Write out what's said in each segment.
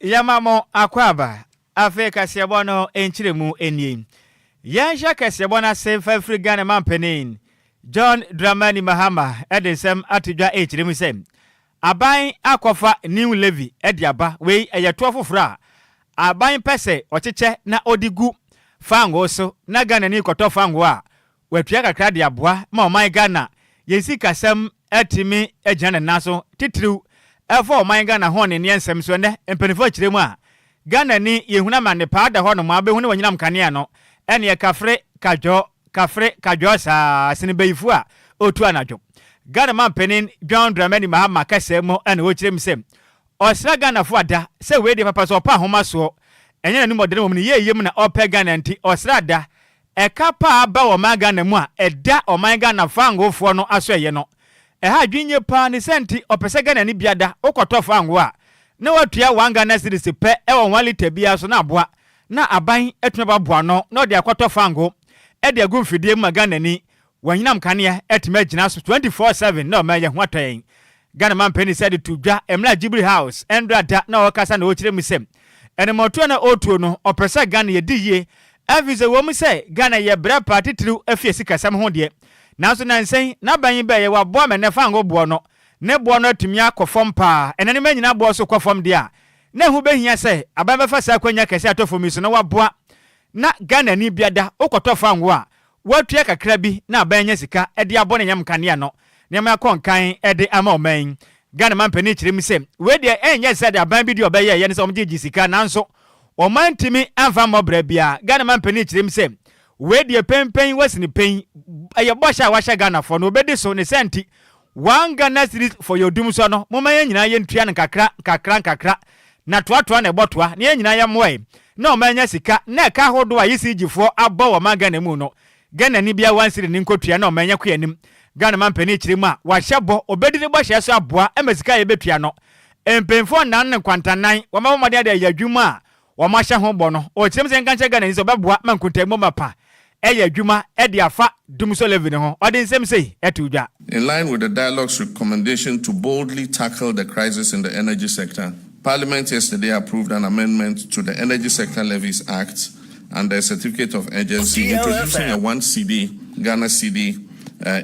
Yɛma mo akwaaba. Afei kaseɛbɔ no nkyerɛmu nie. Yɛnhyɛ kaseɛbɔ no ase mfa mfiri Ghana manpanin John Dramani Mahama de nsɛm ato dwa rekyerɛ mu sɛ aban akɔfa new levy de aba. Wei ɛyɛ toɔ foforɔ a aban pɛ sɛ ɔkyekyɛ na ɔde gu fangoo so na Ghanani kɔtɔ fangoo a watua kakra de aboa ma ɔman Ghana yɛn sikasɛm atumi agyina ne nan so titiriw ɛfa ɔman Ghana ho ɔneneɛ nsɛm so. Ɛnnɛ mpaninfoɔ kyerɛ mu a Ghana ni yɛhunu amane paa da hɔ nom a wobɛhu ne wanyinam kanea no ɛneɛ kafre kadwɔ kafre kadwɔ saa sene bayifoɔ a ɔtu anadwo. Ghana manpanin John Dramani Mahama kasa mu ɛna ɔkyerɛ mu sɛ ɔsrɛ Ghanafoɔ ada sɛ wei deɛ papa sɛ ɔpɛ ahoma soɔ ɛnyɛ n'anum ɔdene wɔm ne yie yie mu na ɔpɛ Ghana nti ɔsrɛ ada ɛka paa ba wɔ ɔman Ghana mu a ɛda ɔman Ghana fangofoɔ no aso ɛyɛ no ɛha adwene paa ne sɛ nti ɔpɛ sɛ Ghana ni biada wokɔtɔ fango a na watua 1 Ghana cedis pɛ ɛwɔ 1 litre biara so na aboa na aban atumi ababoa no na ɔde akɔtɔ fango ɛde agu mfidie mu ma Ghana ni wɔnyinam kanea atumi agyina so 24/7 na ɔman yɛ ho atɔ yɛn. Ghana manpanin sɛ de to dwa mmerɛ Jubilee House ɛndra da na ɔkasa na ɔkyerɛ mu sɛ ɛnɛmɔtoa na ɔretuo no ɔpɛ sɛ Ghana yɛdi yie ɛmfi sɛ wɔn sɛ Ghana yɛ brɛ paa titiriw afi sikasɛm ho deɛ, nanso nansɛn n'aban yi bɛyɛ waboa ma ɛnɛ fango boɔ no ne boɔ no atumi akɔ fam paa. Ɛnɛ nneɛma nyinaa boɔ so kɔ fam deɛ a na ɛho bɛhia sɛ aban bɛfa saa akwanya kɛse atɔ fam yi so na waboa na Ghana ni biada wokɔtɔ fango a watua kakra bi na aban nya sika ɛde abɔ ne nyam kanea no nneɛma akɔ nkan ɛde ama ɔman. Ghana manpanin kyerɛ mu sɛ wei deɛ ɛnyɛ sɛ de aban bi deɛ ɔbɛyɛ ɛyɛ ne sɛ ɔmo gye sika nanso ɔman ntumi amfa mmɔ brɛ bia. Ghana manpanin kyerɛ mu sɛ wei deɛ pɛnpɛn wasi ne pɛn ɛyɛ bɔhyɛ a wahyɛ Ghanafoɔ no obɛdi so ne sɛ nti 1 Ghana cedis for your dum so no momma yɛn nyinaa yɛntua no nkakra nkakra nkakra na toatoa na ɛbɔtoa na yɛn nyinaa yɛmmoa yi na ɔman nya sika na ɛka ahodoɔ a ECG foɔ abɔ wɔ ɔman Ghana mu no Ghana ni bia 1 cedi ne nkotua na ɔman nya kɔ anim. Ghana manpanin kyerɛ mu a wahyɛ bɔ obɛdi ne bɔhyɛ so aboa ma sika a yɛbɛtua no mpanyinfoɔ nnan ne nkwantanan wɔn abɔ mmɔden de ayɛ adwuma a wɔn ahyɛ ho bɔ no. Ɔkyerɛ mu sɛ nka nkyerɛ Ghana ni sɛ ɔbɛboa ma nkontamu mapa ɛyɛ adwuma ɛde afa dumsɔ levy ne ho. Ɔde nsɛm sei ɛto dwa. In line with the dialogue's recommendation to boldly tackle the crisis in the energy sector, Parliament yesterday approved an amendment to the Energy Sector Levies Act and the Certificate of Urgency, introducing a 1 cedi, Ghana cedi,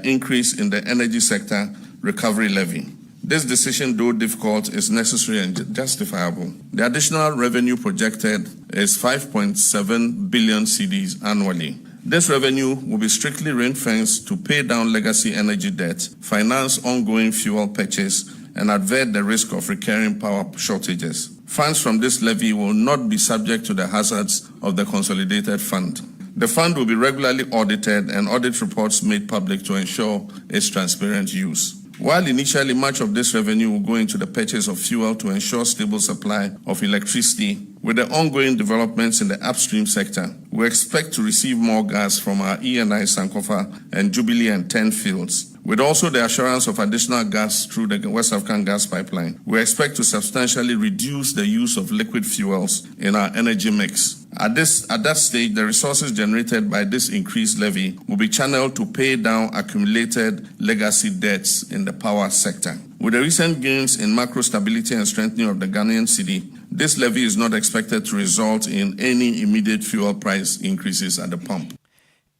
increase in the energy sector recovery levy. This decision, though difficult, is necessary and justifiable. The additional revenue projected is 5.7 billion cedis annually. This revenue will be strictly ring-fenced to pay down legacy energy debt, finance ongoing fuel purchase, and avert the risk of recurring power shortages. Funds from this levy will not be subject to the hazards of the consolidated fund. The fund will be regularly audited and audit reports made public to ensure its transparent use. While initially much of this revenue will go into the purchase of fuel to ensure stable supply of electricity, with the ongoing developments in the upstream sector, we expect to receive more gas from our ENI Sankofa and Jubilee and 10 fields. With also the assurance of additional gas through the West African gas pipeline, we expect to substantially reduce the use of liquid fuels in our energy mix. At that stage, the resources generated by this increased levy will be channeled to pay down accumulated legacy debts in the power sector. With the recent gains in macro stability and strengthening of the Ghanaian cedi, this levy is not expected to result in any immediate fuel price increases at the pump.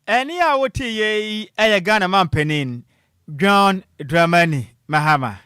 Ɛne a wote yɛ yi ɛyɛ Ghana manpanin John Dramani Mahama.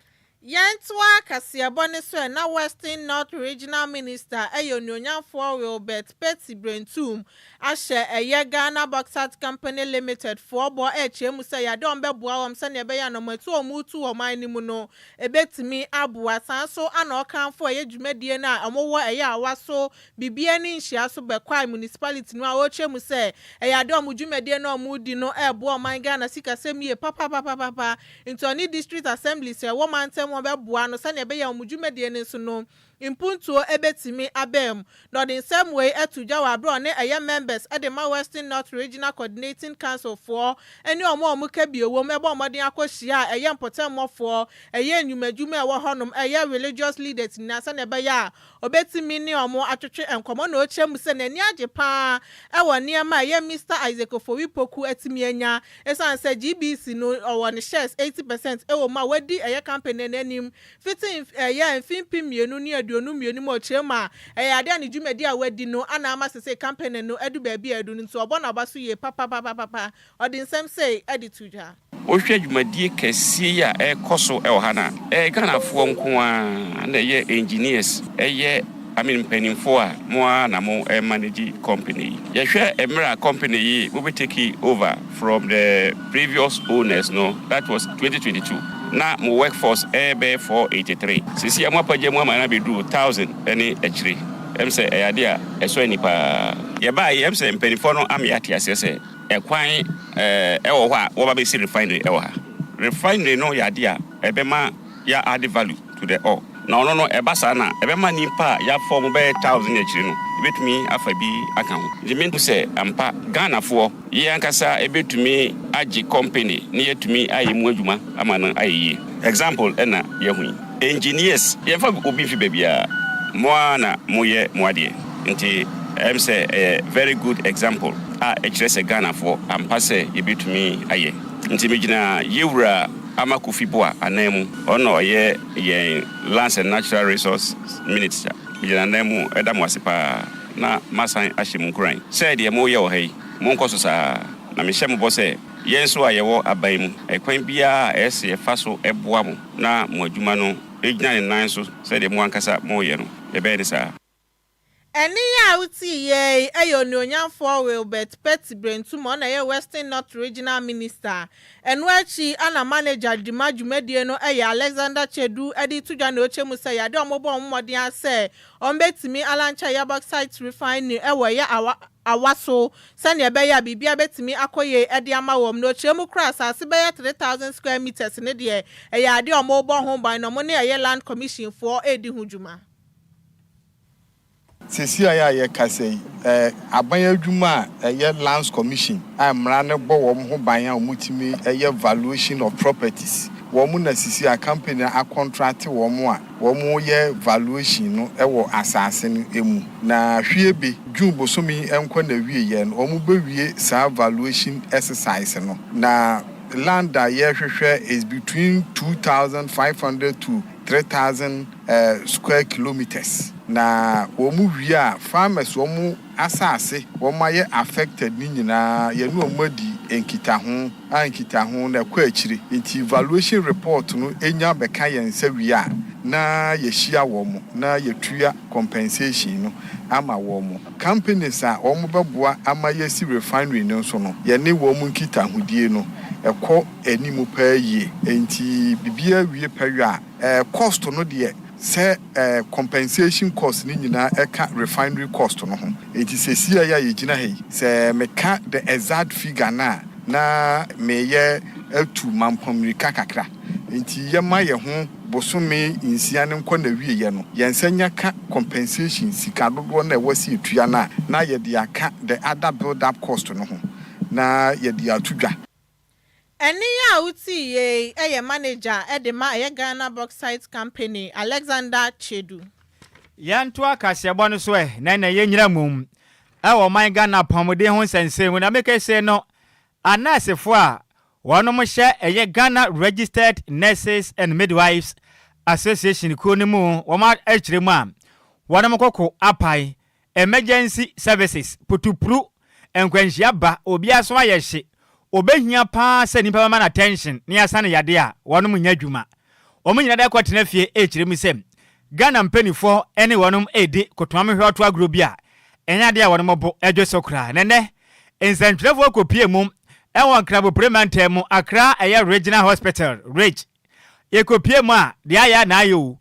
Yɛntoa kaseɛbɔ ne so ɛ na Western North Regional Minister ɛyɛ onuonyamfoɔ Wilbert Petty Brentum ahyɛ ɛyɛ Ghana Bauxite Company Limited foɔ bɔ ɛkyerɛ mu sɛ yɛade wɔn bɛboa wɔn sɛnea ɛbɛyɛ anɔmatu a wɔn tu wɔ ɔman no mu no ebɛtumi aboa. Saa nso ana ɔkanfo ɛyɛ dwumadie no a wɔwɔ ɛyɛ awa so biribiara ne nhyia so bɛkwae municipality no a ɔrekyerɛ mu sɛ ɛyɛ ade wɔn dwumadie no a wɔn di no ɛɛboa ɔman Ghana sikasɛm yie papapapapa. Nti ɔne district assembly sɛ ɛwɔ mantam wɔn bɛboa no sɛnea ɛbɛyɛ wɔn dwumadie no nso no mpuntuo ebɛtumi abɛn mu. Na ɔde nsɛm wei ato dwa wɔ abere ɔne ɛyɛ members ɛde ma Western North Regional Coordinating Council foɔ ɛne wɔn a wɔn ka bi ewom ɛbɔ ɔmɔden akɔhyia a ɛyɛ mpɔtɛmmɔfoɔ, ɛyɛ nnwumadwuma a ɛwɔ hɔnom, ɛyɛ religious leaders nyinaa sɛnea ɛbɛyɛ a ɔbɛtumi ne wɔn atwetwe nkɔmɔ. Na ɔkyerɛ mu sɛ n'ani agye paa ɛwɔ nneɛma a ɛyɛ Mr Isaac Ofori Poku atumi anya ɛsan sɛ GBC no ɔwɔ ne shares 80% ɛwɔ mu a wadi ɛyɛ company n'anim fiti ɛyɛ mfimfin mmienu ne adu. 22 mu. Ɔkyerɛ mu a, ɛyɛ adeɛ a ne dwumadi a wadi no ana ama sese company no adu baabi a adu no, nti ɔbɔ n'aba so yie papapapapa. Ɔde nsɛm sei ɛde to dwa. Wohwɛ dwumadie kɛseɛ yi a ɛrekɔ so wɔ ha no a, ɛyɛ Ghanafoɔ nko ara na ɛyɛ engineers, ɛyɛ, I mean, mpanimfoɔ a mo ara na mo manage company yi. Yɛhwɛ mmerɛ a company yi mobɛ take over from the previous owners no, that was 2022, na mo workforce ɛyɛ bɛyɛ 483. Seesei a mo apagya mu ama no abɛduru 1000 ne akyire. Ɛm sɛ ɛyɛ adeɛ a ɛsɔ ani paa. Yɛbaa yi, ɛm sɛ mpanimfoɔ no ama yɛate aseɛ sɛ ɛkwan ɛwɔ hɔ a wɔba bɛsi refinery ɛwɔ ha. Refinery no yɛ adeɛ a ɛbɛma yɛ add value to the ore, na ɔno no ɛba saa na ɛbɛma nipa a yɛafɔ mo bɛyɛ 1000 akyiri no ɛbɛtumi afa bi aka ho. Nti menhu sɛ ampa Ghanafoɔ yɛ ankasa ɛbɛtumi agye company ne yɛtumi ayɛ mu adwuma ama no ayɛ yie. Example ɛna yɛhu yi, engineers, yɛmfa obi mfi baabiaa, mo ara na moyɛ mo adeɛ. Nti ɛm sɛ ɛyɛ very good example a ɛkyerɛ sɛ Ghanafoɔ ampa sɛ yɛbɛtumi ayɛ. Nti megyina yɛwura Ama Kofi Boa anan mu, ɔno na ɔyɛ yɛn Lands and Natural Resource Minister, megyina anan mu ɛda mo ase paa na masan ahyɛ mu nkuran sɛ deɛ moyɛ wɔ ha yi, monkɔ so saa, na mehyɛ mo bɔ sɛ yɛn nso a yɛwɔ aban mu, ɛkwan biara a ɛyɛ sɛ yɛfa so ɛboa mo na mo adwuma no ɛgyina ne nan so sɛdeɛ mo ankasa moyɛ no, yɛbɛyɛ ne saa. Ɛne yi a wotii yɛ ɛyɛ Onuonyamfoɔ Wilbert Petty Brentum, ɔna ɛyɛ Western North Regional Minister. Ɛno akyi ana manager dima dwumadie no ɛyɛ Alexander Chedu ɛde to dwa na ɔkyɛ mu sɛ yɛade ɔmo bɔ ɔmo mmɔden asɛ ɔmo bɛtumi alaunch ɛyɛ bauxite refinery ɛwɔ ɛyɛ awa awa so sɛnea ɛbɛyɛ a biribia bɛtumi akɔ yie ɛde ama wɔm. Na ɔkyerɛ mu kora asase bɛyɛ 3000 square meters ne deɛ, ɛyɛ adeɛ a ɔmo bɔ ho ban na ɔmo ne ɛyɛ Land Commission foɔ ɛredi ho dwuma. Sisi a yɛ a yɛkasa yi, aban adwuma a ɛyɛ Lands Commission a mmara no bɔ wɔn ho ban a wɔtumi ɛyɛ valuation of properties, wɔn na sisi a company acontract wɔn a wɔn yɛ valuation no ɛwɔ asase no mu. Na hwie bi June bosomi nkɔ na wie yɛ no, wɔn bɛwie saa valuation exercise no. Na land a yɛrehwehwɛ is between 2500 to 3000 square kilometres. Na wɔn mu wie a, farmers wɔn asase wɔn ayɛ affected ne nyinaa, yɛne wɔn adi nkitaho a nkitaho na ɛkɔ akyire. Nti valuation report no enya bɛka yɛn nsa wie a, na yɛhyia wɔn na yɛtua compensation no ama wɔn. Companies a wɔn bɛboa ama yɛsi refinery no nso no, yɛne wɔn nkitahodie no ɛkɔ anim paa yie. Nti biribiara wie pɛyɛ a, cost no deɛ, sɛ compensation cost ne nyinaa ɛka refinery cost no ho. Nti sɛsi a yɛ a yɛgyina ha yi, sɛ meka the exact figure no a, na meyɛ atu mampɔmmirika kakra. Nti yɛma yɛn ho bosome 6 ne nkɔ na wieɛ no, yɛn nsa nya ka compensation sika dodoɔ no a ɛwɔ sɛ yɛtua no a, na yɛde aka the other build up cost no ho na yɛde ato dwa. Ɛne yi a wotii yei ɛyɛ manager ɛde ma ɛyɛ Ghana Bauxite Company, Alexander Chedu. Yɛnto akaseɛbɔ no so ɛ na yɛnyina mum ɛwɔ ɔman Ghana apɔmuden ho nsɛnsɛm mu. Na mekɛse no, anɛɛsefoɔ a wɔnom hyɛ ɛyɛ Ghana Registered Nurses and Midwives Association kuo no mu, wɔn akyerɛ mu a wɔnom kɔkɔ apae emergency services putupuru nkwanhyia ba, obiara so ayɛ hye, obɛhia paa sɛ nipa bɛma no attention ne asa no yadeɛ a, wɔnom nyɛ adwuma. Wɔn nyinaa de akɔtena fie, ɛkyerɛ mu sɛ Ghana mpanimfoɔ ne wɔnom ɛredi kotoamehwɛ ɔto agorɔ bi a ɛnyɛ adeɛ a wɔnom bo ɛdwe so koraa. Nɛnɛ nsɛntwerɛfoɔ kɔpie mu ɛwɔ Nkrabopire mantam mu, Accra ɛyɛ Regional Hospital, Ridge. Yɛkɔpie mu a, deɛ ayɛ na ayɛ o,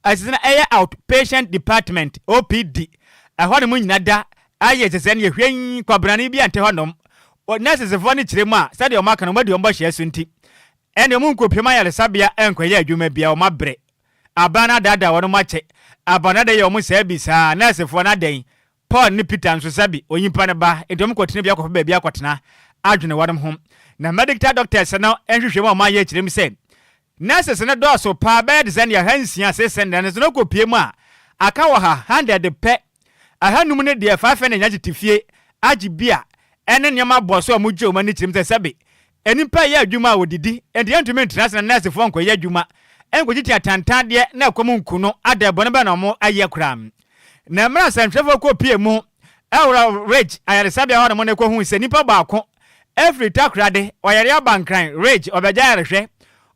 ɛsɛ ɛyɛ outpatient department, OPD, ɛhɔ nom nyina da ayɛ sɛ sɛ no yɛhwɛ yi kwabrane bi ante hɔnom. Nursefoɔ no kyerɛ mu a, sɛdeɛ ɔmo aka no, ɔmo adi ɔmo bɔhyɛ so, nti ɛne ɔmo nkɔpiem ayaresabea ɛnkɔyɛ adwuma bia. Ɔmo abrɛ, aban no adaadaa wɔn akyɛ, aban no adɛ yɛ ɔmo saa bi saa. Nursefoɔ no adɛn, Paul ne Peter nso sɛbi onyimpa no ba, nti ɔmo kɔtena bi akɔfa baabi akɔtena adwene wɔn ho. Na medical doctors no nhwehwɛ mu a ɔmo ayɛ kyerɛ mu sɛ nurses no dɔɔso paa, bɛyɛ de sɛ ne 600 600 no so no kɔpie mu a, aka wɔ ha 100 pɛ. 500 no deɛ, 500 nya tete fie agye bi a ɛne nneɛma bɔ so a ɔmo gye ɔmo ani kyerɛ mu sɛ sɛbi nnipa yɛ adwuma a wɔdidi, nti yɛntumi ntena ase na nursefoɔ nkɔyɛ adwuma. nkɔtiti atantandeɛ na ɛkɔm nku no adɛn bɔne bɛn na wɔn ayɛ koraa? Na mmerɛ a sɛntwerɛfoɔ kɔ pie mu wɔ Ridge ayaresabea hɔ nom no kɔhuu sɛ nipa baako afiri Takoradi ɔyare aba Nkran Ridge ɔbɛgya ayarehwɛ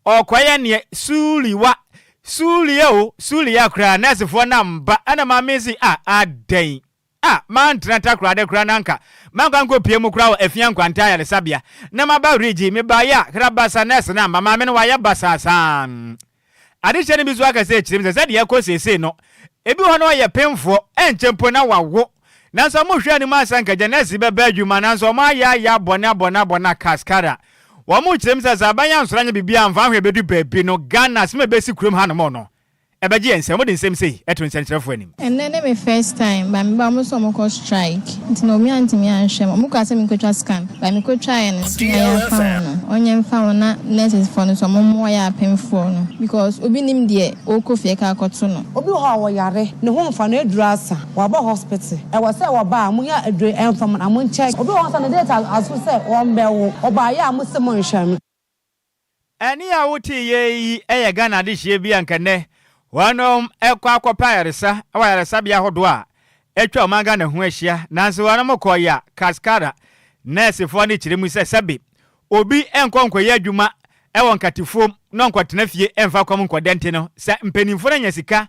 ɔkɔyɛ neɛ suuliwa suuliɛ o suuliɛ koraa nɛɛsefoɔ no amba ɛna maame si a adɛn a mantena Takoradi koraa na anka mankɔ ankɔpue mu koraa wɔ Afia Nkwanta Ayaresabea na maba Ridge, mebaeɛ a, hrabasa nɛɛse no amma, maame no wayɛ basaa saa. Adehyɛ no bi nso aka sɛ kyerɛ mu sɛ sɛdeɛ ɛrekɔ seesei no, ebi wɔ hɔ na ɔyɛ pemfoɔ, ɛnkyɛ mpo na wawo. Nanso wɔhwɛ anim ara sɛ anka agya nɛɛse yi bɛba adwuma, nanso wɔayɛ ayɛ abɔ no abɔ no abɔ no akaskara. Wɔkyerɛ mu sɛ sɛ aban yi ansɔre anyɛ biribiara amfa anhwɛ bɛdu baabi no, Ghana asɛm a ɛbɛsi kurom hanom no, Ɛbɛgye yɛn nsam. Wode nsɛm sei to nsɛnkyerɛwfo anim. Ɛnnɛ ne me first time but me ba ɔmo sɛ ɔmo kɔ strike nti na obi antumi anhwɛ me ɔmo kaa sɛ me nkotwa scan but me kotwaeɛ no nea yɛafa ho no ɔnyɛ mfa ho na nurses foɔ no nso ɔmo mmoa yɛ apemfoɔ no because obi nim deɛ ɔɔkɔ fie kɔ akɔto no. Obi wɔ hɔ a ɔyare, ne ho mfa no, aduru asa, waba hospital, ɛwɔ sɛ wɔba a monya aduru ɛmfa ma no a monkyɛke. Obi wɔ hɔ nso a ne date aso sɛ wɔmbɛwo, ɔbaeɛ a mose monhwɛ no. Ɛnne a woteeɛ yi yɛ Ghana adehyeɛ bi a anka nnɛ wɔnom kɔ akɔpɛ ayaresa wɔ ayaresabea ahodoɔ a atwa ɔman Ghana ho ahyia nanso wɔnom kɔɔ ya Kaskara nɛɛsefoɔ no kyerɛ mu sɛ sɛbe obi nkɔ nkɔyɛ adwuma wɔ nkatefuom na ɔnkɔtena fie mfa kɔm nkɔda nti no sɛ mpanimfoɔ no anya sika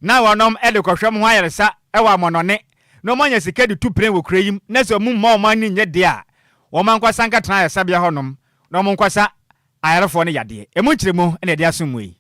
na wɔnom de kɔhwɛ wɔn ho ayaresa wɔ amɔnɔne na wɔn anya sika de tu pren wɔ kuro yi mu na sɛ wɔn mma wɔn ani nnye deɛ a wɔn ankasa nkɔtena ayaresabea hɔnom na wɔnkɔsa ayarefoɔ no yadeɛ. Emu nkyerɛmu na yɛde asom mo yi.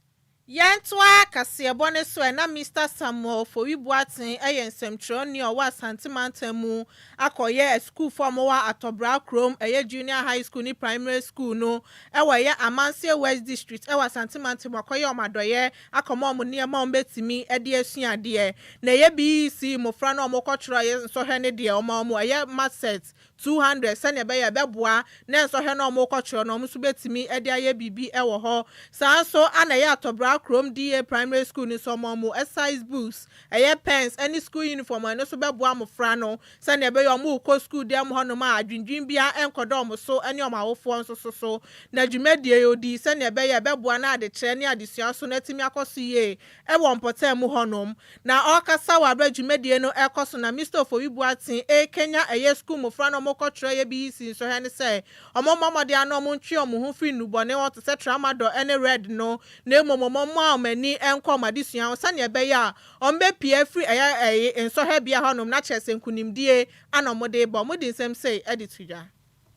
Yɛntoa kaseɛbɔ no so ɛ, na Mister Samuel Ofori Boateng yɛ nsɛmtwerɛni a ɔwɔ Asante mantam mu akɔyɛ asukuufoɔ a wɔwɔ Atɔbra kurom, ɛyɛ Junior High School ne Primary School no wɔ ɛyɛ Amansie West District wɔ Asante mantam mu akɔyɛ wɔn adɔeɛ akɔma wɔn nneɛma a wɔbɛtumi de asua adeɛ. Na ɛyɛ BEC mmɔfra no a wɔkɔtwerɛ ɛyɛ nsɔhwɛ no deɛ wɔma wɔn ɛyɛ math set 200 sɛnea ɛbɛyɛ a ɛbɛboa na nsɔhwɛ no a wɔrekɔtwerɛ no wɔn nso bɛtumi de ayɛ biribi wɔ hɔ. Saa ara nso na ɛyɛ Atɔbra kurom DA Primary School no nso wɔn wɔn exercise books, ɛyɛ pens ne school uniform a ɛno nso bɛboa mmɔfra no sɛnea ɛbɛyɛ a wɔrekɔ sukuu dan mu hɔnom a adwendwen biara nkɔdɔ wɔn so ne wɔn awofoɔ nso so so. Na dwumadie yi ɔdii sɛnea ɛbɛyɛ a ɛbɛboa na adekyerɛ ne adesua so no atumi akɔ so yie wɔ mpɔtam mu hɔnom. Na ɔrekasa wɔ aberɛ a dwumadie no rekɔ so na Mister Ofori Boateng rekanya ɛyɛ sukuu mmofra no a wɔrekɔtwerɛ ɛyɛ BEC nsɔhwɛ no sɛ wɔmmɔ mmɔden ara na wɔntwe wɔn ho mfiri nnubɔne ho te sɛ tramadol ne red no na mmom wɔmmoa wɔn ani nkɔ wɔn adesua ho sɛdeɛ ɛbɛyɛ a wɔbɛpue afiri ɛyɛ ɛyi nsɔhwɛbea hɔnom na kyerɛ sɛ nkunimdie ana wɔde reba. Wɔde nsɛm sei de to dwa.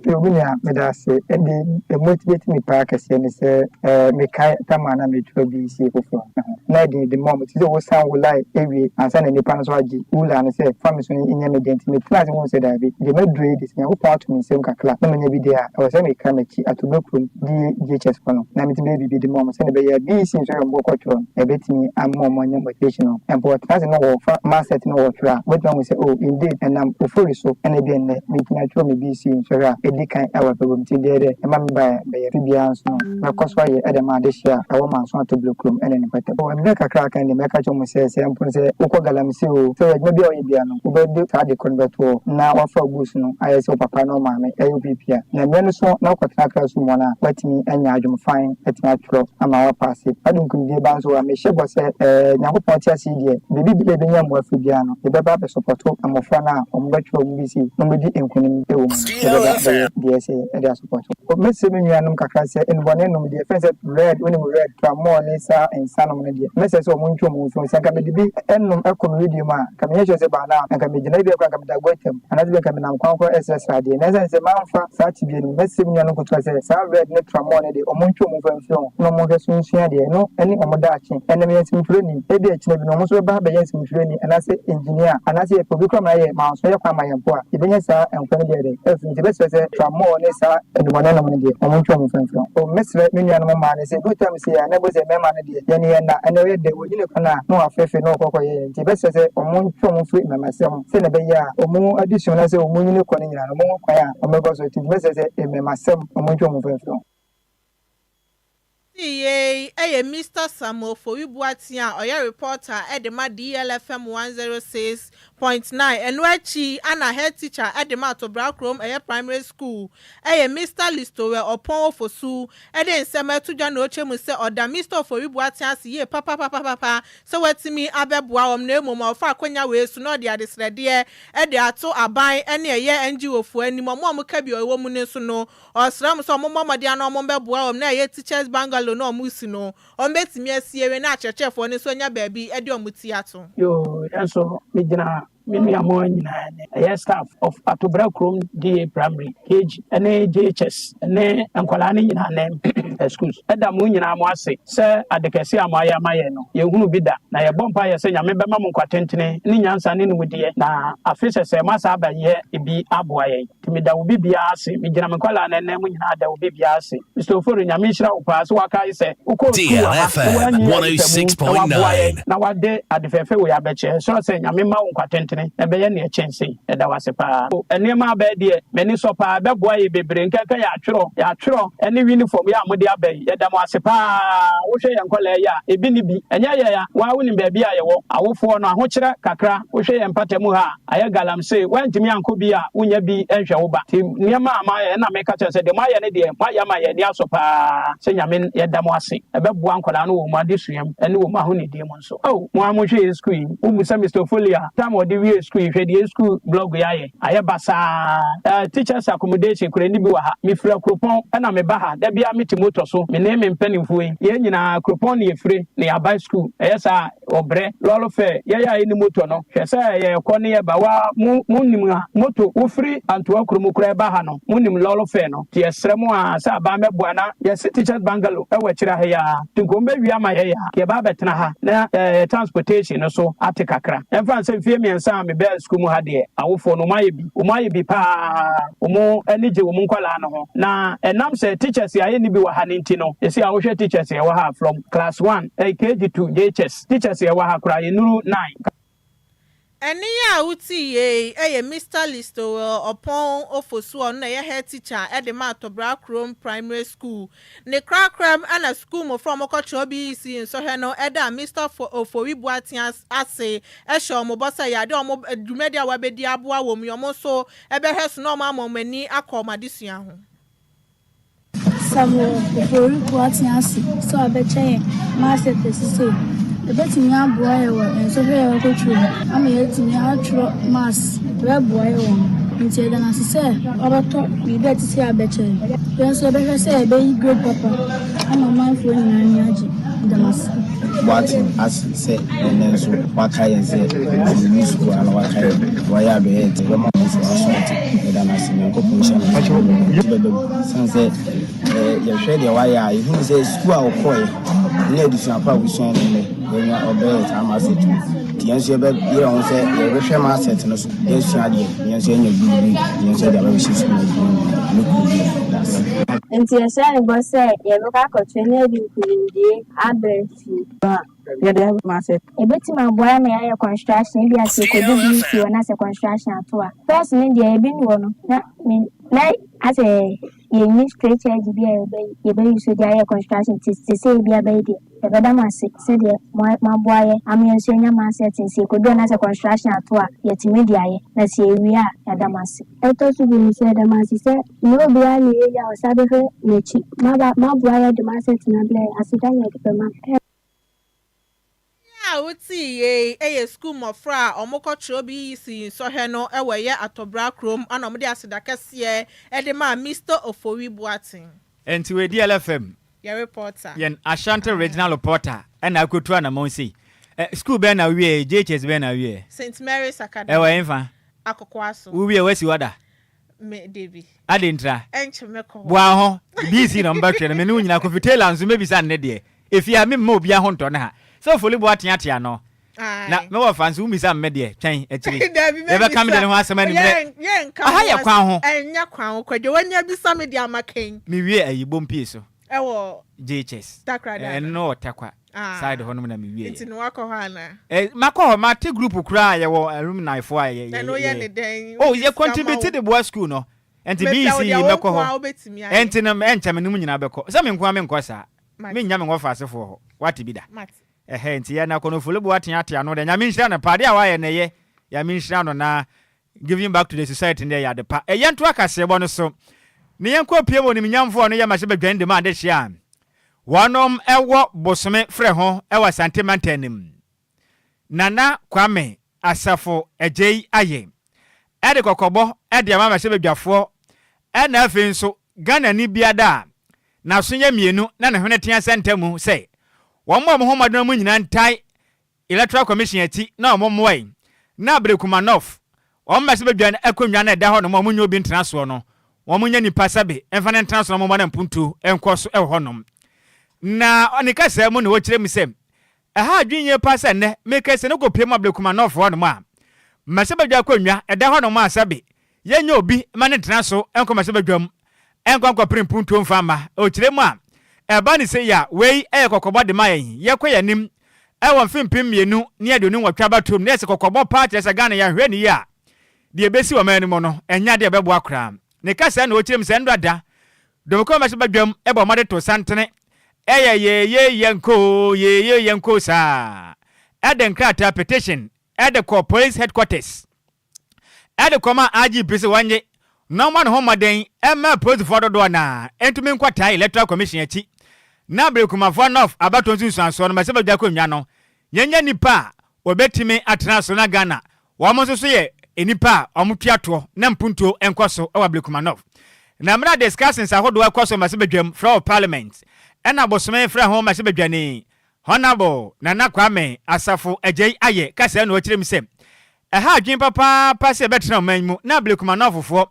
Yo me nua meda ase. Ɛnde deɛ motivate me paa kɛseɛ ne sɛ eh, mekae tam a na metwerɛ BECA foforɔ no ho. Na ɛden de ma wɔn te sɛ wosan wo line awie ansa na nipa no nso agye wo line no sɛ fa me so no nyɛ me deɛ nti metenaa ase huu sɛ daabi, deɛ maduru yi de sɛ Nyankopɔn ato me nsam kakra na manya bi deɛ a, ɛwɔ sɛ mekra m'akyi ato bɛ kurom DA GHS hɔ no na metumi bɛyɛ biribi de ma wɔn sɛdeɛ ɛbɛyɛ a BEC nso yɛ wɔn kɔkɔtwerɛ no ɛbɛtumi ama wɔn anya motivation no. Mpo wɔtena ase na wɔfa mindset no wɔtwerɛ a, wobɛtumi ahu sɛ oh indeed ɛnam Ofori so na ebia nnɛ metumi atwerɛ me BC nsɔhwɛ a ɛdi kan wɔ abrabɔ mu. Nti deɛ dɛ ɛma mebaeɛ bɛyɛ afe biara nso no mɛkɔ so ayɛ de ama adehyeɛ a ɛwɔ Manso Atoblo kurom ne ne mpɔtam. Wɔ mmerɛ kakra a aka no deɛ mɛka akyerɛ mo sɛ sɛ mpo no sɛ wokɔ galamsey oo, sɛ adwuma biara a woyɛ biara no wobɛde saa ade korɔ no bɛto hɔ na woafa wo goods no ayɛ sɛ wo papa ne wo maame ɛyɛ wo pipia. Na mmerɛ no so na wokɔtena class room hɔ no a woatumi anya adwene fann atumi atwerɛ ama woapaase. Wode nkunimdie ba nso a mehyɛ bɔ sɛ ɛɛ Nyankopɔn te ase yi deɛ baabi biara a yɛbɛnya mmoa afiri biara no yɛbɛba abɛsɔpɔto mmɔfra no a wɔbɛtwerɛ wɔn BC na wɔbɛdi nkunim wɔ mu no, yɛbɛba abɛyɛ deɛ ɛsɛ yɛ de asɔpɔto. Mɛsrɛ me nuanom kakra sɛ nnubɔne nom deɛ, yɛfrɛ no sɛ red, wonim red, tramɔɔ ne saa nsa nom no deɛ, mɛsrɛ sɛ wɔntwe wɔn ho mfiri ho. Sɛ anka mede bi nom kɔ me wedeɛ mu a, anka menyɛ sure sɛ by now anka megyina, ebia koraa anka meda guatam, anaasɛ ebia anka menam kwan koro resrɛsrɛ adeɛ. Na ɛsiane sɛ mamfa saa tebea no mu, mɛsrɛ me nuanom nketewa sɛ saa red ne tramɔɔ no deɛ, wɔntwe wɔn ho mfa mfiri ho na wɔnhwɛ so nsua adeɛ. Ɛno ne wɔn daakye. Ɛnnɛ meyɛ nsɛmtwerɛni, ebia akyina bi no wɔn nso bɛba abɛyɛ nsɛmtwerɛni anaasɛ engineer anaasɛ yɛpɛ obi koraa ma no ayɛ manso yɛ kwan ma yɛn mpo a, yɛbɛnya saa nkwa no bi ayɛ dɛn afiri mu. Nti yɛbɛsrɛ sɛ tramɔɔ ne saa nnubɔne nom no deɛ, wɔntwe wɔn mfa mfiri ho. O mɛsrɛ me nuanom mmaa no sɛ ɛduru tam sei a, na ɛbɔ sɛ mmarima no deɛ, yɛne yɛn nna, ɛnɛ ɔyɛ dɛ, wɔnyini kwan a, na wɔafeefee na wɔkɔ kɔyɛ yɛn. Nti yɛbɛsrɛ sɛ wɔntwe wɔn mfiri mmarimasɛm ho sɛdeɛ ɛbɛyɛ a wɔn adesua anaasɛ wɔn nyini kɔ no nyinaa no, wɔbɛhu kwan a wɔbɛfa so. Nti mɛsrɛ sɛ mmarimasɛm, wɔntwe wɔn mfa mfiri ho. Yei yɛ Mister Samuel Ofori Boateng a ɔyɛ reporter de ma DLFM 106.9. Ɛno akyi na head teacher de ma Atobra kurom ɛyɛ primary school yɛ Mister Listowel Ɔpɔn Ofosu de nsɛm ato dwa na ɔkyerɛ mu sɛ ɔda Mister Ofori Boateng ase yie papapapapa sɛ watumi abɛboa wɔn na mmom ɔfa akwanya wei so na ɔde adesrɛdeɛ de ato aban ne ɛyɛ NGO foɔ anim wɔn a wɔka bi wɔ mu no nso no Ɔsrɛ wɔn sɛ wɔmmɔ mmɔden ara na wɔmmɛboa wɔn na ɛyɛ Teachers Bungalow no a wɔresi no, wɔbɛtumi asi awie na akyerɛkyerɛfoɔ no nso anya baabi de wɔn ti ato. Yoo, yɛn nso megyina me nua mo nyinaa anim, ɛyɛ staff of Atobrɛ Kurom DA Primary, KG ne JHS ne nkwadaa no nyinaa nan schools. Ɛda mo nyinaa mo ase sɛ ade kɛse a moayɛ ama yɛn no, yɛnhunu bi da. Na yɛbɔ mpaeɛ sɛ Nyame bɛma mo nkwa tentene ne nyansa ne nimdeɛ na afe sɛsɛɛ moasan abɛyɛ bi aboa yɛn. Nti meda obi biara ase. Megyina me nkwadaa no anan mu nyinaa da obi biara ase. Mister Ofori, Nyame nhyira wo paa sɛ woakae sɛ wokɔɔ sukuu wɔ ha na woanyi ayisamu na woaboa yɛn na woade ade fɛɛfɛ wei abɛkyɛ. Yɛsrɛ sɛ Nyame mma wo nkwa tentene na ɛbɛyɛ nea ɛkyɛn sei. Yɛda wo ase paa. Nneɛma a abɛyɛ deɛ, m'ani sɔ paa. Ɛbɛboa yɛn bebree. Nkanka yɛn atwerɛ, yɛn atwerɛ ne uniform yi a mode aba yi, yɛda mo ase paa. Wohwɛ yɛn nkwadaa yi a, ebi nni bi. Ɛnyɛ yɛn a, wo ara wonim baabi a yɛwɔ. Awofoɔ no, ahokyerɛ kakra. Wohwɛ yɛn mpatamu ha a, Ayɛ galamsey, woantumi ankɔ bi a wonnya bi nhwɛ wo ba. Nti nneɛma a moayɛ ɛna meka kyerɛ sɛ deɛ moayɛ no deɛ moayɛ ama yɛn ani asɔ paa sɛ Nyame yɛda mo ase. Ɛbɛboa nkwadaa no wɔ wɔn adesua mu ɛne wɔn ahonidie mu nso. Oh mo ara monhwɛ yɛn sukuu yi, wobisa Mister Ofoli a time a ɔde wiee sukuu yi hwɛ deɛ yɛn sukuu blog yi ayɛ, ayɛ basaa. Eh teachers accommodation koraa nni bi wɔ ha. Mefiri Akuropɔn ɛna meba ha, da biara mete motor so, me ne me mpanimfoɔ yi, yɛn nyinaa Akuropɔn na yɛfire na yɛaba sukuu, ɛyɛ saa a Ɔbrɛ, lɔre fɛ, yɛn a yɛnni moto no, hwɛ sɛ yɛrekɔ ne yɛba. Wo ara mo, monnim ha. Moto, wofiri Antoa kurom koraa ɛba ha no, monnim lɔre fɛ no. Nti yɛsrɛ mo ara sɛ aban bɛboa na yɛasi Teachers Bungalow wɔ akyire ha yi ara. Nti nka wɔbɛwie ama yɛn a, yɛba abɛtena ha na yɛn transportation no so ate kakra. Ɛmfa ho sɛ mfeɛ mmiɛnsa a mebaa sukuu mu ha deɛ, awofoɔ no, wɔayɛ bi. Wɔayɛ bi pa ara. Wɔn ani gye wɔn nkwadaa no ho. Na ɛnam sɛ teachers a yɛnni bi wɔ ha no nti no, seesei a wohwɛ teachers a yɛwɔ ha a, from class one, ɛyɛ KG to JHS, teachers a yɛwɔ ha koraa, yɛnnuru nine. Ɛnne yi a wote yei yɛ Mister Listowel Ɔpɔn Ofosu a ɔno na ɛyɛ head teacher de ma Atɔbra Kurom Primary School. Ne korakoram na sukuu mmofra a wɔkɔkyerɛw BEC nsɔhwɛ no da Mister Ofori Boateng ase hyɛ wɔn bɔ sɛ ɛyɛ ade a wɔn dwumadi a wɔabedi aboa wɔn yi wɔn nso bɛhwɛ so na wɔama wɔn ani akɔ wɔn adesua ho. Samuel Ofori Boateng ase sɛ ɔabɛkyɛ hɛn maths sesei. Ebetumi aboa hɛn wɔ nsɔhwɛ a yɛbɔkɔtwerɛ mu ama yeetumi atwerɛ maths, ɔbɛboa hɛn wɔ ho. Ntsi yɛda no ase sɛ ɔabɔtɔ biribi a ɛtse sei abɛkyɛ hɛn. Hɛn so yɛbɛhwɛ sɛ yɛbɛyi grade papa ama ɔmanfoɔ nyinaa ani agye. Meda mo ase. Boateng ase sɛ ɛnnɛ nso wakae yɛn sɛ yɛnni sukuu a na wakae yɛn, wayɛ adɔeɛ nti yɛbɛma ɔno nso aso ate. Yɛda no ase, Nyankopɔn nhyira no nso ne ti bɛba mu. Sane sɛ yɛhwɛ deɛ wayɛ a, yɛhunu sɛ sukuu a ɔkɔeɛ ne adesua pa a ɔsua no nnɛ, yɛnya ɔbɛyɛ saa maset no. Nti yɛn nso yɛbɛyerɛ ho sɛ yɛbɛhwɛ maset no so, yɛasua adeɛ, na yɛn nso yɛanya good grade, na yɛn nso yɛde abɛbɛhyɛ sukuu no adwuma mu ne kuro bi mu. That's it. Enti yɛhyɛɛ no bɔ sɛ yɛbɛkɔ akɔtwɛn na yɛde nkonimdie aba fie. Yɛde ama sɛ. Ebetumi aboa yɛn ma yɛayɛ construction, ebia sɛ yɛkɔdu BC hɔ na sɛ construction ato a. First no deɛ ebi nni hɔ no, na me na asɛ yɛnni straight edge bi a yɛbɛ yɛbɛ use de ayɛ construction te te sɛ ebi abɛyɛ deɛ. Yɛbɛda mo ase sɛdeɛ mo moaboa yɛ ama yɛn nso yɛanya mindset nti yɛkɔdu hɔ na sɛ construction ato a yɛatumi de ayɛ na sɛ yɛwie a yɛada mo ase. Ɛtɔ so bi nso yɛda mo ase sɛ nyɛ obiara na ɛyɛ yie a ɔsan bɛhwɛ n'akyi. Moaba moaboa yɛn de mo asetena brɛ yɛn, aseda na yɛde bɛma mo. Nea a wotsii yei yɛ sukuu mmɔfra a wɔkɔkyerɛw BEC nsɔhwɛ no wɔ ɛyɛ Atɔbra kurom na wɔde aseda kɛseɛ de maa Mister Ofori Boateng. Ɛnti wei DLFM Yɛ reporter. Yɛn Ashanti Regional reporter na akotu anamɔn sei. Ɛ, sukuu bɛn na wowieɛ? JHS bɛn na wowieɛ? Saint Mary's Academy. Ɛwɔ hefa? Akokoaso. Wowie woasi hɔ da? Me, dabi. Adɛn ntira? Ɛnkyɛ mɛkɔ hɔ. Boa ho. BC na ɔmbɛhwɛ no, me ne wo nyinaa. Kofi Taylor nso mɛbisa no ne deɛ. Efie ha, memma obiara ho ntɔ no ha. Sɛ Ofoli boa teatea no. Na Ae. me wɔfa nso wommisa me deɛ. Twɛn akyire. Dabi, Yɛbɛka me deɛ mɛbisa. no ho asɛm anwummerɛ. Yɛn, yɛnka Aha ho yɛ as, kwan ho. ɛnyɛ kwan ho. Kwadwo, w'ani abisa me deɛ ama kɛn. Mewie ayi, Bompie so. Ɛwɔ. JHS. Takoradi ana? Ɛno wɔ Tarkwa Ah. side hɔ nom na me wie Nti yɛ. no wakɔ hɔ ana? Eh, makɔ hɔ, mate group koraa a yɛwɔ alumni foɔ a yɛ, yɛ, Ɛno yɛ yɛ. ne dɛn? Oh, Wode yɛ sika ma contribute wo. de boa school no. Nti Mepɛ BEC wo yi deɛ wo mɛkɔ nko hɔ. ara wobɛtumi ayɛ. Ɛnti no, ɛnkyɛ me ne mo nyinaa bɛkɔ. Sɛ me nko ara menkɔ saa. Mennya me wɔfaasefoɔ hɔ. Woate bi da? Ɛhɛ, nti yɛn Akɔnɔfo Lobo ateatea ano deɛ, Nyame nhyira no paa. Adeɛ a wayɛ no ɛyɛ. Nyame nhyira no na giving back to the society no deɛ ɛyɛ ade pa. Ɛyɛ nto akaseɛbɔ no so ne yɛnkɔ pie mu onimnyamfoɔ a ɔno yɛ mmarahyɛbadwani de ma adehyeɛ a wɔnom wɔ Bosome frɛ ho wɔ Asante mantam no mu. Nana Kwame Asafo Agyei Aye de kɔkɔbɔ de ama mmarahyɛbadwafoɔ ɛna afei nso Ghanani biada a n'aso yɛ mmienu na ne hwene tea sɛ ntamu sɛ wɔmmɔ wɔn ho mmɔden na wɔn nyinaa ntae Electoral Commission akyi na wɔn mmoa yi na Ablekuma North wɔn mmarahyɛbadwa no akonnwa no a ɛda hɔ nom a wɔn nyɛ obi ntena soɔ no wɔn nyɛ nipa sɛbe mfa no ntena so na wɔn mma no mpuntuo nkɔ so wɔ hɔ nom. Na ne kasaa mu na ɔkyerɛ mu sɛ ɛha adwene yie paa sɛ nnɛ meka sɛ no kɔpie mu Ablekuma North hɔ nom a mmarahyɛbadwa akonnwa ɛda hɔ nom a sɛbe Yɛnyɛ obi ma no ntena so nkɔ mmarahyɛbadwam nkɔ nkɔpere mpuntuo mfa mma. Ɔkyerɛ mu a, ɛba no sei a, wei yɛ kɔkɔbɔ de ma yɛn. Yɛkɔ yɛn anim wɔ mfe 2028 abatoɔ mu na yɛsɛ kɔkɔbɔ paa kyerɛ sɛ Ghana yɛanhwɛ no yie a, deɛ ɛbɛsi wɔ ɔman no mu no, ɛnyɛ adeɛ a ɛbɛboa koraa. Ne kasaa na ɔkyerɛ mu sɛ nnora da, Domekɔ mmarahyɛbadwam bɔ mmɔde to santene yɛ yeeye yɛnkɔ oo, yeeye yɛnkɔ oo saa de nkrataa, petition, de kɔɔ Police Headquarters. de kɔmaa IGP sɛ wɔnnye na ɔmmɔ ne ho mmɔden mma apolisifoɔ dodoɔ no ara ntumi nkɔtaa Electoral Commission akyi na Brekumafoɔ North abatoɔ nsunsuansoɔ no mmarahyɛbadwa akonnwa no yɛnya nnipa a wɔbɛtumi atena so na Ghana wɔn nso so yɛ nnipa a wɔtua toɔ na mpuntuo nkɔ so wɔ Ablekuma North. Na mmerɛ a discussions ahodoɔ ɛkɔ so mmarahyɛbadwam frɛ wɔ Parliament ɛna bosome frɛ ho mmarahyɛbadwani Honourable Nana Kwame Asafo Agyei Ayɛ kasaa na ɔkyerɛ mu sɛ Ɛha adwene papaapa sɛ yɛbɛtena ɔman yi mu na Ablekumanɔfofoɔ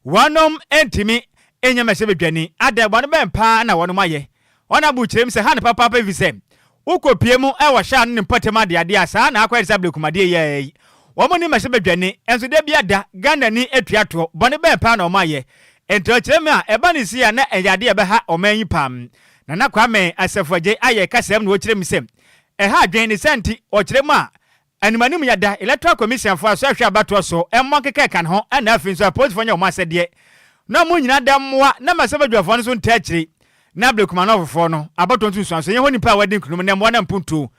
wɔnom ntumi nyɛ mmɛhyɛbadwani. Adɛn, bɔne bɛn paa na wɔnom ayɛ? Wɔn abu kyerɛ mu sɛ ha no papaapa efisɛ wokɔ pie mu wɔ hyɛ ano ne mpɔtam adeade a saa na akɔyɛ te sɛ Ablekumadeɛ yi ara yi. Wɔn nni mmɛhyɛbadwani nso da biara da Ghanani tua toɔ. Bɔne bɛn paa na wɔn ayɛ? Enti ɔkyerɛ mu a ɛba no sei a na ɛyɛ adeɛ a ɛbɛha ɔman yi paa. Nana Kwame Asafo Agyei ayɛ kasaam na ɔkyerɛ mu sɛ ɛha adwene ne saa nti ɔkyerɛ mu a Animanim yɛ da, Electoral Commission foɔ asɔ ahwɛ abatoɔ so, mmɔ nkeka ɛka ne ho, ɛna afei nso apolisifoɔ nyɛ wɔn asɛdeɛ na wɔn nyinaa da mmoa na mmarahyɛbadwafoɔ no nso ntaa akyire na Ablekumanɔfofoɔ no abatoɔ nsunsuansoɔ nyɛ hɔ nipa a wadi nkunim na mmoa na mpuntuo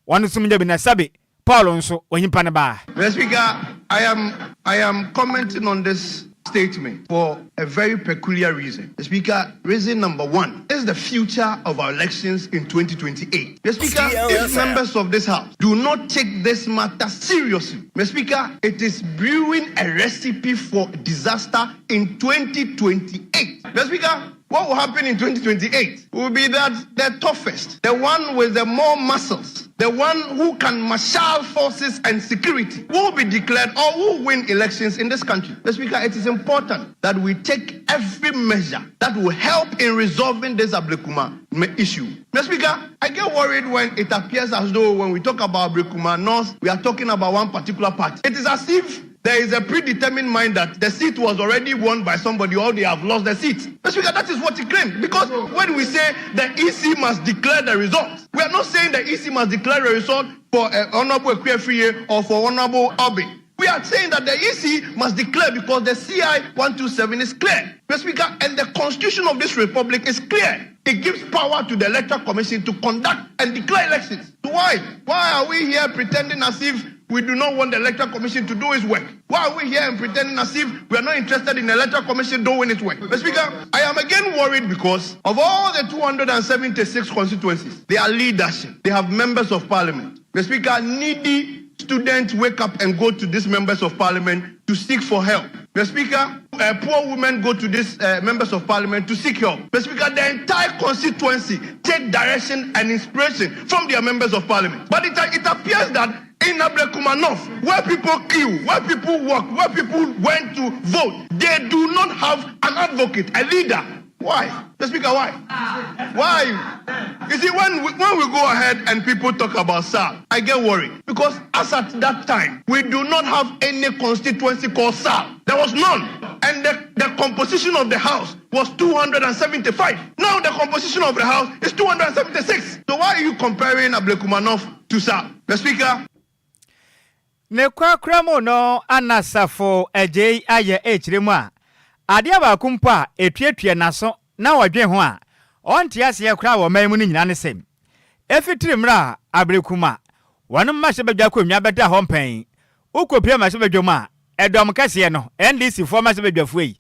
wɔn nso nyɛ bi na sɛbe Paul nso onyimpa ne ba. Mr. Speaker, I am, I am commenting on this statement for a very peculiar reason. Mr. Speaker, reason number one is the future of our elections in 2028. Mr. Speaker, if members of this House do not take this matter seriously, Mr. Speaker, it is brewing a recipe for disaster in 2028. Mr. Speaker, what will happen in 2028 will be that the toughest, the one with the more muscles, the one who can marshal forces and security will be declared or will win elections in this country. Mr. Speaker, it is important that we take every measure that will help in resolving this Ablekuma issue. Mr. Speaker, I get worried when it appears as though when we talk about Ablekuma North, we are talking about one particular party. It is as if there is a predetermined mind that the seat was already won by somebody or they have lost the seat. Mr. Speaker, that is what he claimed. Because when we say the EC must declare the results, we are not saying the EC must declare the result for Honorable Akua Afriyie or for Honorable Obi. We are saying that the EC must declare because the CI 127 is clear. Mr. Speaker, and the constitution of this republic is clear. It gives power to the Electoral Commission to conduct and declare elections. So why? Why are we here pretending as if we do not want the Electoral Commission to do its work? Why are we here and pretending as if we are not interested in the Electoral Commission doing its work? Mr. Speaker, I am again worried because of all the 276 constituencies, they are leadership. They have members of parliament. Mr. Speaker, needy students wake up and go to these members of parliament to seek for help. Mr. Speaker, poor women go to these members of parliament to seek help. Mr. Speaker, the entire constituency take direction and inspiration from their members of parliament. But it appears that in Ablekuma North, where people queue, where people work, where people went to vote, they do not have an advocate, a leader. Why? Mr. Speaker, why? Why? You see, when we go ahead and people talk about SAL, I get worried. Because as at that time, we do not have any constituency called SAL. There was none. And the composition of the House was 275. Now the composition of the House is 276. So why are you comparing Ablekuma North to SAL? Mr. Speaker, Ne korakora mu no ana Safo Agyei ayɛ rekyerɛ mu a, adeɛ baako mpo a ɛtuatua n'aso na ɔdwen ho a, ɔnte aseɛ koraa wɔ ɔman yi mu no nyinaa ne sɛ, ɛfitiri mmerɛ a Aberekuma wɔn mmarahyɛbadwa akonnwa bɛdaa hɔ mpɛn, wokɔpue mmarahyɛbadwam a, ɛdɔm kɛseɛ no, NDC foɔ mmarahyɛbadwafoɔ yi,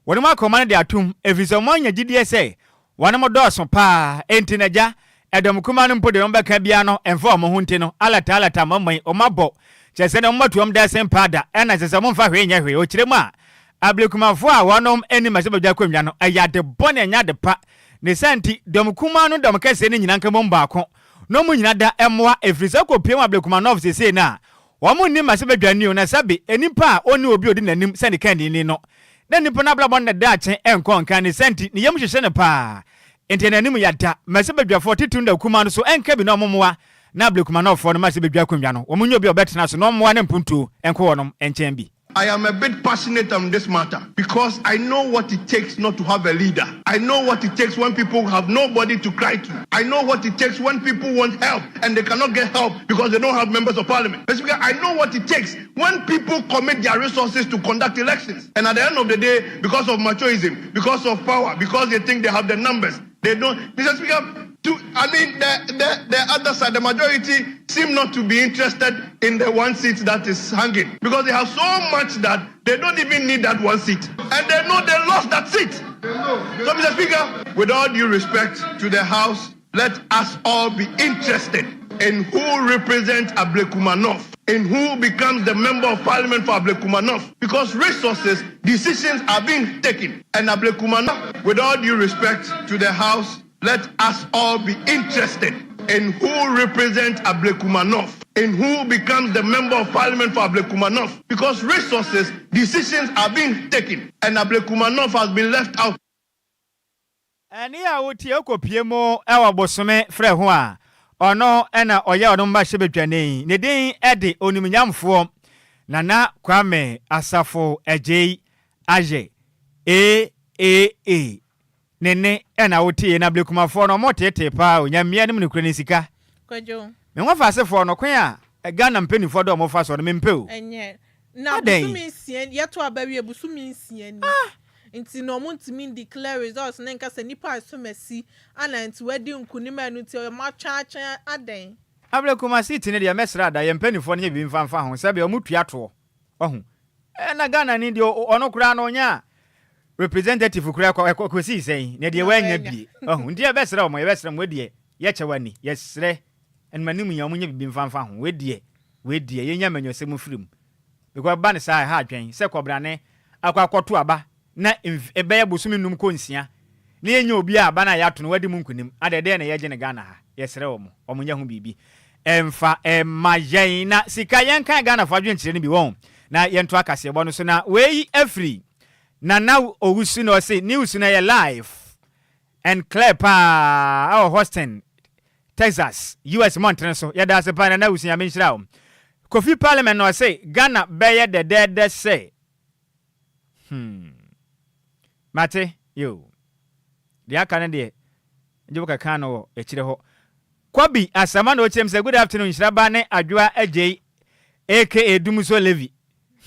wɔnom akoma no de atom, ɛfiri sɛ wɔn anya gyidie sɛ wɔnom dɔɔso paa, enti na agya, ɛdɔm kumaa no mpo deɛ wɔn bɛka biara no mfa wɔn ho nti no, alata alata mmɔmmɔi, wɔn abɔ, kyerɛ sɛ deɛ wɔn atu wɔn dɛsen paa da, ɛna kyerɛ sɛ wɔn mfa hwee nyɛ hwee, ɔkyerɛ mu a, Ablekumafoɔ a wɔnom nni mmarahyɛbadwa akonnwa no, ɛyɛ ade bɔne ɛnyɛ ade pa, ne saa nti, dɔm kumaa no dɔm kɛseɛ no nyinaa nka mmom baako, na wɔn nyinaa da mmoa, ɛfiri sɛ wokɔpue mu Ablekuma North seesei no a, wɔn nni mmarahyɛbadwa ni o, na sɛbe nnipa a ɔnni obi a ɔdi n'anim sɛ ne kandini no, na nnipa no abrabɔ no daakye nkɔ nkan, ne saa nti, ne yam hyehye no paa, enti n'anim yɛ da. Mmarahyɛbadwafoɔ titiriw no da kumaa no so nka bi na wɔmmoa na Ablekuma Northfoɔ no mmarahyɛbadwa akonnwa no, wɔnyɛ obi a ɔbɛtena so na ɔmmoa na mpuntuo nkɔ wɔnom nkyɛn bi. I am a bit passionate on this matter because I know what it takes not to have a leader. I know what it takes when people have nobody to cry to. I know what it takes when people want help and they cannot get help because they don't have members of parliament. Mr. Speaker, I know what it takes when people commit their resources to conduct elections. And at the end of the day, because of machoism, because of power, because they think they have the numbers, they don't. Mr. Speaker, to, I mean, the, the, the other side, the majority seem not to be interested in the one seat that is hanging because they have so much that they don't even need that one seat. And they know they lost that seat. So, Mr. Speaker, with all due respect to the House, let us all be interested in who represents Ablekuma North, in who becomes the member of parliament for Ablekuma North, because resources, decisions are being taken. And Ablekuma North, with all due respect to the House, let us all be interested in who represents Ablekuma North, in who becomes the member of parliament for Ablekuma North, because resources, decisions are being taken, and Ablekuma North has been left out. Ɛnne a wotie kɔpue mu wɔ bosome frɛ ho a, ɔno na ɔyɛ ɔno mmarahyɛbadwani. Ne din de Onimnyamfoɔ Nana Kwame Asafo Agyei Ayɛ, AAA. Ne nne na wotee na Blekumafoɔ no wɔteetee paa o, Nyamea no mu nokorɛ ne sika. Kwadwo. Me wɔfaasefoɔ no, kwan a Ghana mpaninfoɔ de wɔn fa soɔ no, mempɛ o. Ɛnyɛ. Na Adɛn? bosome nsia yɛto aba wie bosome nsia ni. Nti no ɔmo ntumi ndeclare results no nka sɛ nipa a ɛsom asi ana nti wadi nkunim a ɛno nti ɔmo atwɛn atwɛn adɛn. Abrɛ Kumasi te no deɛ mɛsrɛ ada yɛn mpaninfoɔ no nyɛ biribi mfa mfa ho sɛdeɛ ɔmo tua toɔ wahu ɛɛ na Ghana ni deɛ ɔno koraa no ɔnya representative koraa ɛkɔ ɛkɔ kɔsii sɛn na deɛ wanya bie wahu nti yɛbɛsrɛ ɔmo yɛbɛsrɛ mo wei deɛ yɛkyɛ wani yɛsrɛ ɛnum anim yɛn ɔmo nyɛ biribi mfa mfa ho wei deɛ wei deɛ yɛnya amanyɔsɛm firi mu Because ɛba no saa a, ɛha adwene sɛ kɔbrane akɔ akɔto aba na mf ɛbɛyɛ bosome nnum kɔ nsia na yɛnnya obi a aba no a yɛato no wadi mu nkunim. Adɛn, dɛn na yɛgye no Ghana ha? Yɛsrɛ wɔn, wɔn nyɛ ho biribi mfa mma yɛn. Na sika, yɛnkan Ghanafoɔ adwenkyerɛ no bi, wɔn, na yɛnto akaseɛbɔ no so. Na wei afiri Nana Owusu na ɔse news no ɛyɛ live and clear paa ɛwɔ Houston, Texas, US mmɔntene so. Yɛda ase paa Nana Awusu Nyame nhyira wo. Kofi Parliament na ɔse Ghana bɛyɛ dɛdɛɛdɛ sɛ hmm mate yoo deɛ aka no deɛ gye wo kɛkaa no wɔ akyire hɔ. Kwabi Asamoah na ɔkyerɛ mu sɛ good afternoon Nhyira Ba ne Adwoa Agyei aka Dumsor Levy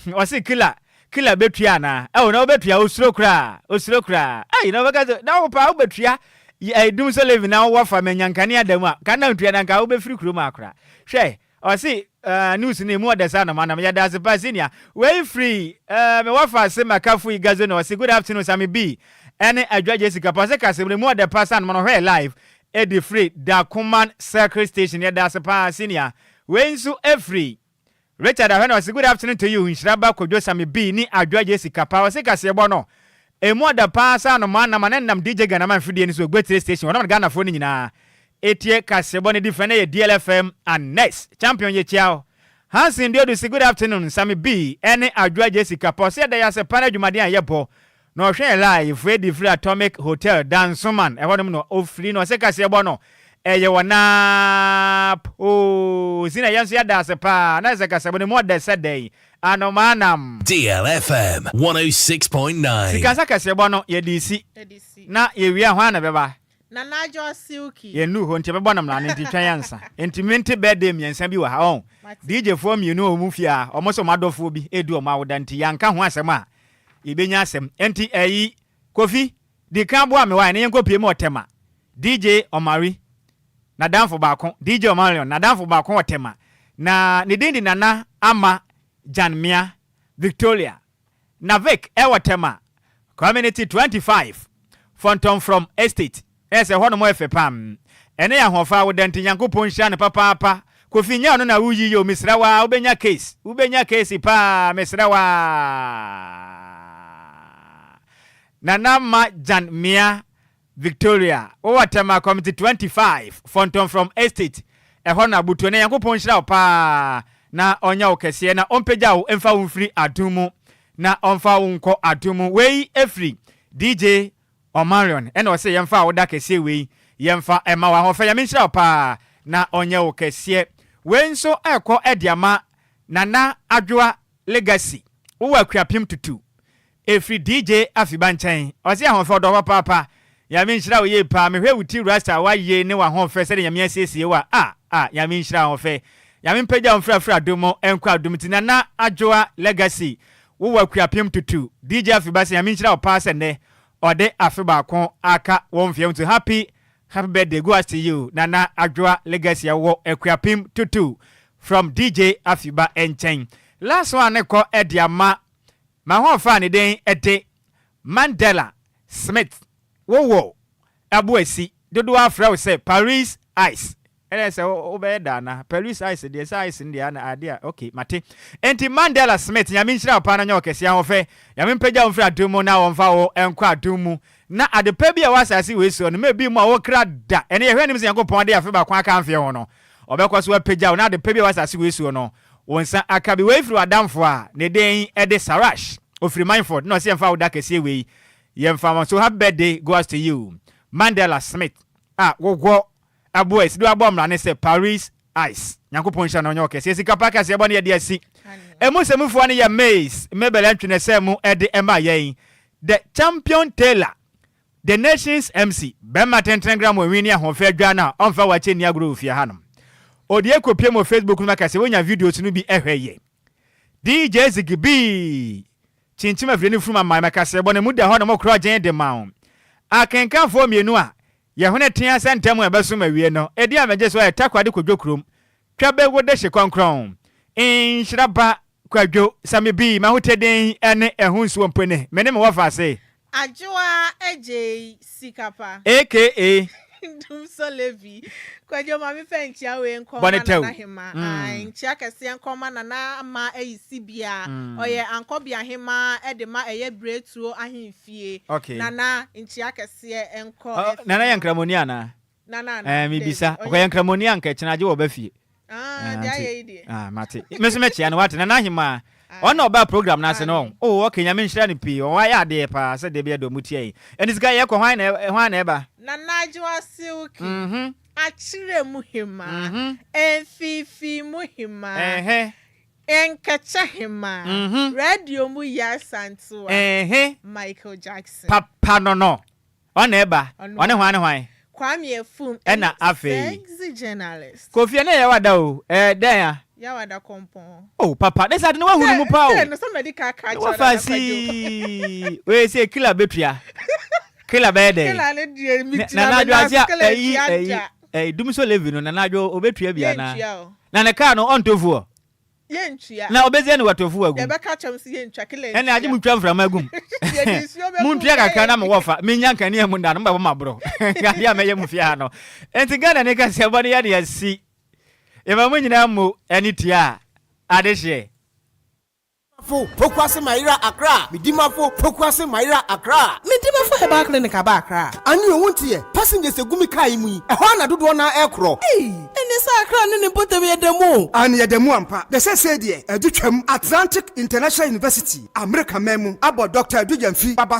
Ɔse killer killer bɛtua anaa? Ɛwɔ na wobɛtua osuro koraa osuro koraa ei na wobɛka sɛ na wo paa wobɛtua ɛyi dum so living na wowɔ fa manya nkanea da mu a ka na ntua na nka wobɛfiri kurom akora hwɛ ɔse uh, news no emu ɔdɛ sɛ anoma nam yɛda ase paa senior wei firi uh, me wɔfa se makafo yi gazo na ɔse good afternoon Sami B ɛne adwa Jessica pa ɔse kasɛm no emu ɔdɛ paa sɛ anoma no ɔhwɛ live ɛdi firi Dakoman Circle Station yɛda ase paa senior wei nso ɛfiri Richard Ahwɛ na ɔse good afternoon to you Nhyira ba Kojo Sammy B ne Adwoa Jessica paa ɔse kaseɛbɔ no ɛmu ɔdɛ paa sɛ anomaa nam a na ɛnam DJ Ghanaman mfidie no so wɔ Gbetire station hɔ na Ghanafoɔ no nyinaa ɛtie kaseɛbɔ no di fɛ na ɛyɛ DLFM and next Champion yɛkyia wo Hanson Duodu se good afternoon Sammy B ne Adwoa Jessica paa ɔse yɛda yɛase paa na adwumaden a yɛbɔ Na ɔhwɛɛ live adi firi Atomic Hotel, Dansoman, ɛhɔnom na ɔfiri na ɔse kaseɛbɔ no ɛyɛ wɔ naa poo si na yɛn nso yɛda ase paa na ɛsɛ kaseɛbɔ no mu ɔdɛ sɛ dɛn anomaa nam. DLFM 106.9. Sikasa kaseɛbɔ no yɛde si na yɛwie a hwan na ɛbɛba? Nana Adwoa Silky. Yɛnnuu hɔ nti yɛbɛbɔ no mmara no nti twɛn ansa. Nti mente birthday mmiɛnsa bi wɔ ha ɔn. DJ foɔ mmienu wɔ wɔn fie ha, wɔn sɛ wɔn adɔfoɔ bi redi wɔn awoda nti yɛanka ho asɛm a yɛbɛnya asɛm. Nti ɛyi Kofi, di kan boa me wae na yɛnkɔ pie mu ɔtɛma. DJ Omari n'adamfo baako, DJ Omarion n'adamfo baako wɔ Tema, na ne din de Nana Ama Gyanmea Victoria. Na Vic wɔ Tema Community 25, Fɔntɔmfrɔm Estate. Ɛyɛ sɛ hɔnom yɛ fɛ paa. Ɛno yɛ ahoɔfɛ a woda nti Nyankopɔn nhyira no papaapa. Kofi nyɛ ɔno na woyi yɛ o mesrɛ wo aa wobɛnya case wobɛnya case paa mesrɛ wo aa. Nana Ma Gyan Mia Victoria, wowɔ Tema Committee 25, Fɔntɔmfrɔm Estate, ɛhɔ na butuo. Na Nyankopɔn nhyira wo paa na ɔnyɛ wo kɛseɛ na ɔmpagya wo mfa wo mfiri adom mu na ɔmfa wo nkɔ adom mu. Wei ɛfiri DJ Omarion ɛna ɔse yɛmfa wo da kɛseɛ wei yɛmfa ɛma wo. Ahoɔfɛ, Nyame nhyira wo paa na ɔnyɛ wo kɛseɛ. Wei nso ɛkɔ de ama Nana Adwoa Legacy, wowɔ Akuapem Tutu, Ɛfiri DJ Afiba nkyɛn. Ɔse ahoɔfɛ ɔdɔ papaapa Nyame nhyira wo yie paa mehwɛ wo ti rasta a wayie ne w'ahoɔfɛ sɛdeɛ Nyame asiesie wo a ah ah Nyame nhyira ahoɔfɛ Nyame mpagya wo mfiri afiri adom mu nkɔ adom ti Nana Adwoa Legacy wowɔ Akuapem Tutu DJ Afiba se Nyame nhyira wo paa sɛ nnɛ ɔde afe baako aka wo mfeɛ ho nti happy happy birthday go as to you Nana Adwoa Legacy a wowɔ Akuapem Tutu from DJ Afiba nkyɛn Last one ne kɔ de ama M'ahoɔfɛ a ne din de Mandela Smith wowɔ Abuasi, dodoɔ ara frɛ wo sɛ Paris Ice. Ɛnɛ sɛ wobɛyɛ da anaa? Paris Ice deɛ sɛ ice no deɛ ana adeɛ a ok mate. Enti Mandela Smith Nyame nhyira wo paa na ɔnyɛ wo kɛseɛ ahoɔfɛ. Nyame mpagya wo mfiri adom mu na ɔmfa wo nkɔ adom mu. Na ade pa bi a ɛwɔ asase wei soɔ no ma ebi mu a wokra da. Ɛnɛ yɛhwɛ anim sɛ Nyankopɔn de afe baako aka mfeɛ ho no ɔbɛkɔ so apagya wo na ade pa bi a ɛwɔ asase wei soɔ no Wo nsa aka bi. Wei firi w'adamfo a ne din de Sarash. Ɔfiri Manford na ɔse yɛmfa wo da kɛseɛ wei yɛmfa ma. So happy birthday goes to you Mandela Smith a wowɔ aboa asi do abɔ mmara ne sɛ Paris Ice. Nyankopɔn nhyira no ɔnyɛ wo kɛseɛ. Sika pa kɛseɛ bɔ ne yɛde asi. Emu sɛmufoɔ no yɛ Mays Mabel Antwi na ɛsɛɛ mu de ɛmaa yɛn. The Champion Tailor The Nations MC, Bɛrima tenten gram wɔ nwi ne ahoɔfɛ adwaa no a ɔmfa wakyɛ nni agorɔ wɔ fie hanom. Ɔde akɔpiem wɔ Facebook no mu aka sɛ wonya videos no bi hwɛ yɛ. DJ Ziggy Bee kyinkyim afidie no funum aman ma kaseɛbɔ no mu da hɔ nom korɔgyen de ma wo. Akenkanfoɔ mmienu a yɛhwene tea sɛ ntɛm a ɛbɛsom awie no, edin a megye so ayɛ Takoradi Kodwo Kurom Twa bɛ wo dehye kɔnkrɔn. Nhyira ba Kwadwo sɛ me bi m'ahotɛden ne ɛho nsuo mpo ne me ne me wɔfa ase. Adwoa Adjei Sikapa. AKA. Dumsor Levi. Kwadwo ma me fɛ nkyia wei nkɔ Bɔ ma ne tɛw. Nana Hemaa. Ae nkyia kɛseɛ nkɔ ma Nana Ama Ayisibia. Ɔyɛ Ankɔbea Hemaa de ma ɛyɛ Biretuo Ahemfie. Okay. Nana nkyia kɛseɛ nkɔ Oh, ɛfiri Nana yɛ ma. Nkramoni anaa? Nana ana? Ɛɛ mebisa. Dabi, ɔnyɛ. Ɔkɔyɛ Nkramoni a nka ɛkyena agye wɔ ba fie. Ah, Ah, deɛ nti, ayɛ yi deɛ. ah, mate. Me nso mɛkyea no, wate. Nana Ahemaa, Ah, ɔno na ɔbaa program no ase no. aane. Oh, okay, Nyame nhyira no pii. Ɔwayɛ adeɛ paa sɛ deɛ bia deɛ ɔmo tia yi. Ɛnti sika yɛkɔ, hwan na, hwan na ɛba? Nana Adwoa Silky, Akyerɛ mu hemaa, Mfiifii mu hemaa, Nkɛkyɛ hemaa, Radio mu Yaa Santewa, Michael Jackson. Papa no no. Ɔna ɛba. Ɔne hwan ne hwan? Kwame Afum Ɛna afei. Sexy journalist. Kofi ɛnɛ yɛ Yawada o. Ɛɛ dɛn a? Yawada kɔmpɔn. Oh papa ne saa de no wahu no mu paa o. Sɛ no sɛ madi ka aka Ne akyerɛ wafa Nana Kwadwo. si wei sɛ killer bɛtua. Killer bɛyɛ dɛn? Killer no deɛ mi gyina Nana me Adwo nan ase so a killer ɛyi ntua ɛyi da. ɛyi Dumsor Levy no Nana Adwo ɔbɛtua bi anaa? Yɛntua o. Na ne car no ɔntɔ fuel? Yɛntua. Na ɔbɛsi ɛne watɔ fuel agum. Yɛbɛka kyɛm sɛ yɛntwa kila Ɛne agye ntua. motwa mframa agum. Yɛde nsuo bɛgu Montua kakra na bɛyɛ. mewɔ fa. Menya nkanea mu nda no mobɛbɔ maborɔ. Adeɛ a mɛyɛ mo fie ha no. Enti Ghana ni kaseɛbɔ no yɛde asi. Yɛma mo nyinaa mmo ɛne tia adehyeɛ. Mafo, Pokuase Mayera Accra. Medimafo, Pokuase Mayera Accra. Medimafo Herbal Clinic aba Accra. Ane o, wonteɛ? Passengers egu me car yi mu yi, ɛhɔ ara na dodoɔ no ara ɛrekorɔ. Ei! Ɛne sɛ Accra ne ne mpɔtam yɛ da mu o. Aane, yɛda mu ampa. Na seesei deɛ, adu twam. Atlantic International University, Amerika man mu, abɔ Dɔkta Adu Gyamfi aba so.